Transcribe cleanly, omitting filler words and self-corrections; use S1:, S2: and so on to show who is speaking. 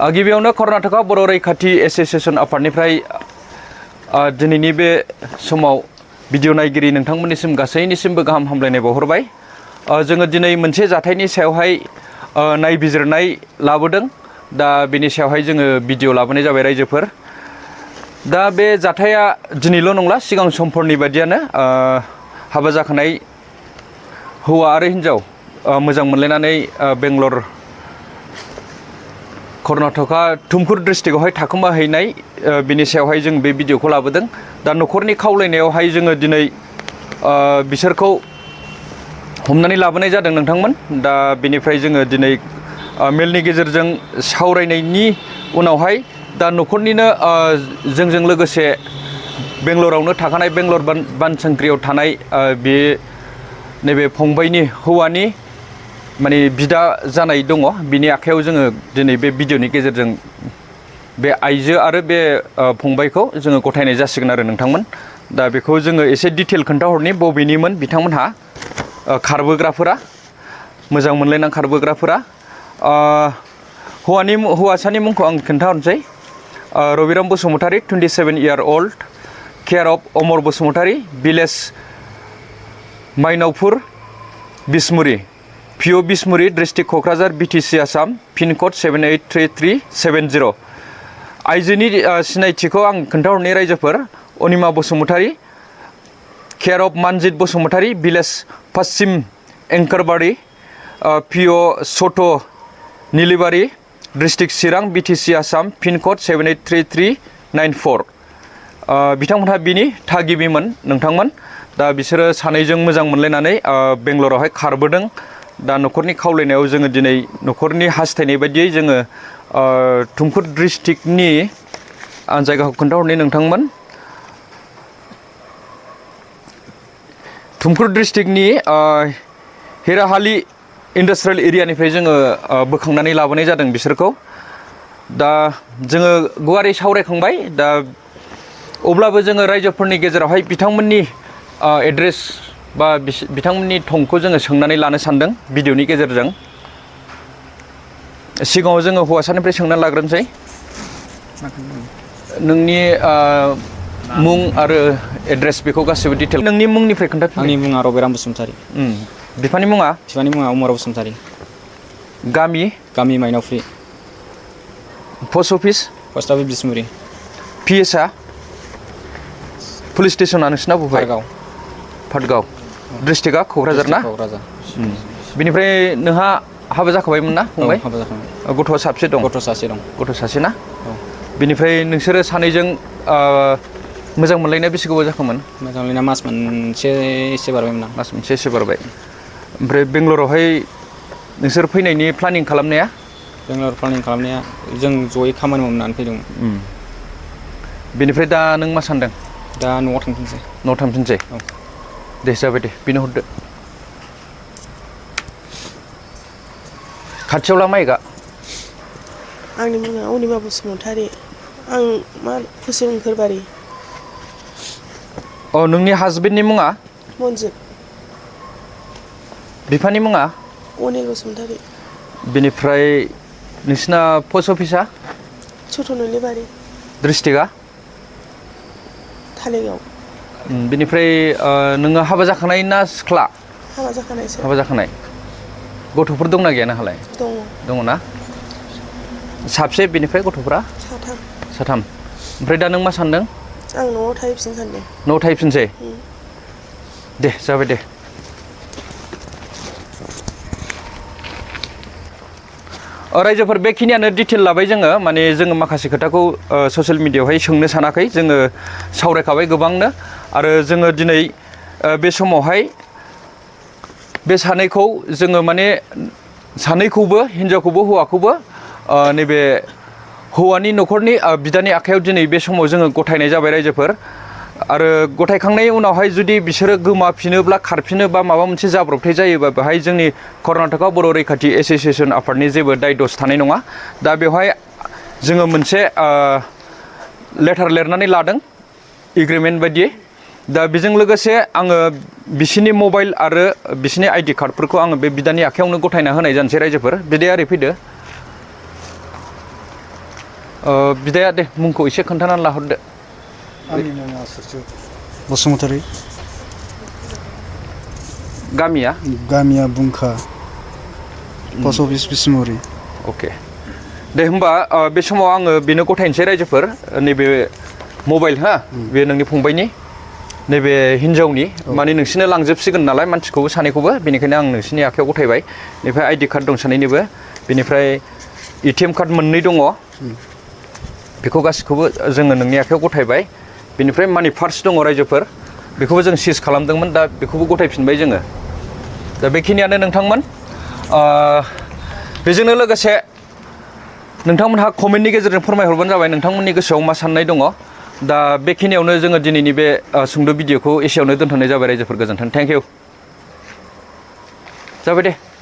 S1: गिबियावनो कर्नाटका बर' रैखाथि एसोसिएशन आफादनिफ्राय दिनैनि बे समाव भिडिअ नायगिरि नोंथांमोननिसिम गासैनिसिमबो गाहाम हामलायनाय बावहरबाय। जोङो दिनै मोनसे जाथायनि सायावहाय नायबिजिरनाय लाबोदों। दा बेनि सायावहाय जोङो भिडिअ लाबोनाय जाबाय रायजोफोर। दा बे जाथाया दिनैल' नंला, सिगां समफोरनि बादियानो हाबा जाखानाय हौवा आरो हिन्जाव मोजां मोनलायनानै बेंगलर कर्नाटका तुमकुर डिस्ट्रिक्टआवहाय थाखुमा हैनाय बिनि सायावहाय जों बे भिडिअखौ लाबोदों। दा न'खरनि खावलायनायावहाय जोङो दिनै बिसोरखौ हमनानै लाबोनाय जादों नोंथांमोन। दा बेनिफ्राय जोङो दिनै मेलनि गेजेरजों सावरायनायनि उनावहाय दा न'खरनिनो जोंजों लोगोसे बेंगलरावनो थाखानाय बेंगलर बानसांख्रियाव थानाय बे नैबे फंबायनि हौवानि माने बिदा जानाय दङ, बिनि आखायाव जोङो दिनै बे भिडिअनि गेजेरजों बे आइजो आरो बे फंबायखौ जोङो गथायनाय जासिगोन आरो नोंथांमोन। दा बेखौ जोङो एसे डिटेल खोन्थाहरनि बबेनिमोन बिथांमोनहा खारबोग्राफोरा, मोजां मोनलायना खारबोग्राफोरा। हौवासानि मुंखौ आं खोन्थाहरनोसै। Rabiram Basumatary, 27 year old, care of Amar Basumatary, village Mainaopur, Bishmuri, PO Bishmuri, district Kokrajhar, BTC Assam, pin code 783370। आइजोनि सिनायथिखौ आं खोन्थाहरनाय रायजोफोर। Anima Basumatary, care of Manjit Basumatary, village Paschim Enkerbari, PO Soto' Nilibari, district Chirang, BTC Assam, pin code 783394। बिथांमोनहा बिनि थागिबिमोन नोंथांमोन। दा बिसोरो सानैजों मोजां मोनलायनानै बेंगलरावहाय खारबोदों। दा न'खरनि खावलायनायाव जोङो दिनै न'खरनि हास्थायनाय बायदियै जोङो तुमकुर डिस्ट्रिक्टनि आं जायगाखौ खोन्थाहरनाय नोंथांमोन। तुमकुर डिस्ट्रिक्टनि हिराहालि इन्डास्ट्रियेल एरियानिफ्राय जोङो बोखांनानै लाबोनाय जादों बिसोरखौ। दा जोङो गुवारै सावरायखांबाय। दा अब्लाबो जोङो रायजोफोरनि गेजेरावहाय बिथांमोननि एड्रेस बा बिथांमोननि थंखौ जोङो सोंनानै लानो सानदों भिडिअनि गेजेरजों। सिगाङाव जोङो हौवासानिफ्राय सोंनानै लाग्रोनोसै। नोंनि मुं आरो एड्रेस बेखौ गासिबो डिटेल नोंनि मुंनिफ्राय खोन्थाफिन।
S2: आंनि मुङा रबिराम बसुमतारी।
S1: बिफानि मुङा?
S2: बिफानि मुङा अमर बसुमतारी।
S1: गामि
S2: माइनावपुरि।
S1: पस्ट अफिस
S2: बिसमुरि।
S1: पिएसआ? पुलिस स्टेसना नोंसिना बबेहाय? फादगाव। डिस्ट्रिक्टआ क'क्राझार ना?
S2: क'क्राझार।
S1: बिनिफ्राय नोंहा हाबा जाखाबायमोन ना फंबाय?
S2: हाबा जाखांबाय।
S1: गथ'आ साबसे दं?
S2: गथ' सासे दं।
S1: गथ' सासे ना? बिनिफ्राय नोंसोरो सानैजों मोजां मोनलायनाया बेसे गोबाव जाखोमोन?
S2: मोजां मोनलायनाया मास मोनसे एसे बारबायमोन।
S1: मास मोनसे एसे बारबाय। ओमफ्राय बेंगलरावहाय नोंसोर फैनायनि प्लानिं खालामनाया?
S2: बेंगलर प्लानिं खालामनाया जों जयै खामानि मावनानै फैदोंमोन।
S1: बेनिफ्राय दा नों मा सानदों?
S2: दा न'आव थांफिनसै।
S1: न'आव थांफिनसै?
S2: औ।
S1: दे जाबाय दे, बिनो हरदो। खाथियावला माइकआ।
S3: आंनि मुङा अनिमा बसुमतारी। आं पश्चिम एंकरबारि।
S1: नोंनि हासबेन्डनि मुङा?
S3: मनजित।
S1: बिफानि मुङा?
S3: अनिल बसुमतारी।
S1: बिनिफ्राय नोंसिना पस्ट अफिसा?
S3: सट' निलिबारि।
S1: डिस्ट्रिक्टआ?
S3: धालिगाव।
S1: बिनिफ्राय नोङो हाबा जाखानाय ना सिख्ला?
S3: हाबा जाखानायसो।
S1: हाबा जाखानाय। गथ'फोर दंना गैया नोंहालाय?
S3: दङ।
S1: दङ ना? साबसे बिनिफ्राय गथ'फ्रा?
S3: साथाम।
S1: साथाम। ओमफ्राय दा नों मा सानदों?
S3: आं न'आव थाहैफिननो सानदों।
S1: न'आव थाहैफिनसै? दे जाबाय दे। रायजोफोर बेखिनियानो डिटेल लाबाय जोङो। माने जोङो माखासे खोथाखौ ससियेल मिडियायावहाय सोंनो सानाखै, जोङो सावरायखाबाय गोबांनो। आरो जोङो दिनै बे समावहाय बे सानैखौ जोङो माने सानैखौबो, हिनजावखौबो हौवाखौबो नैबे हौवानि न'खरनि बिदानि आखायाव दिनै बे समाव जोङो गथायनाय जाबाय रायजोफोर। आरो गथायखांनायनि उनावहाय जुदि बिसोरो गोमाफिनोब्ला, खारफिनोबा, माबा मोनसे जाब्रबथाय जायोबा बेहाय जोंनि कर्नाटका बर' रैखाथि एसोसिएशन आफादनि जेबो दाय दस थानाय नङा। दा बेवहाय जोङो मोनसे लेटार लिरनानै लादों एग्रिमेन्ट बायदियै। दा बेजों लोगोसे आङो बिसिनि मबाइल आरो बिसिनि आइडि कार्डफोरखौ आङो बे बिदानि आखायावनो गथायना होनाय जानोसै रायजोफोर। बिदाया ओरै फैदो। बिदाया दे मुंखौ एसे खोन्थानानै लाहरदो
S4: आंनि मुङा सुरजु बसुमतारी
S1: गामिया
S4: गामिया बुंखा पस्ट अफिस बिसमुरि
S1: अके दे होमबा बे समाव आङो बेनो गथायनोसै रायजोफोर नैबे मबाइल हा बे नोंनि फंबायनि नैबे हिन्जावनि माने नोंसिनो लांजोबसिगोन नालाय मानसिखौबो सानैखौबो बेनिखायनो आं नोंसिनि आखायाव गथायबाय बेनिफ्राय आइडि कार्ड दं सानैनिबो बेनिफ्राय एटिएम कार्ड मोननै दङ बेखौ गासिखौबो जोङो नोंनि आखायाव गथायबाय बेनिफ्राय मानि पार्स दङ रायजोफोर बेखौबो जों सिज खालामदोंमोन दा बेखौबो गथायफिनबाय जोङो दा बेखिनियानो नोंथांमोन बेजोंनो लोगोसे नोंथांमोनहा कमेन्टनि गेजेरजों फोरमायहरबानो जाबाय नोंथांमोननि गोसोआव मा साननाय दङ दा बेखिनियावनो जोङो दिनैनि बे सुंद' भिडिअखौ एसेयावनो दोनथ'नाय जाबाय रायजोफोर गोजोन्थों थेंक इउ जाबाय दे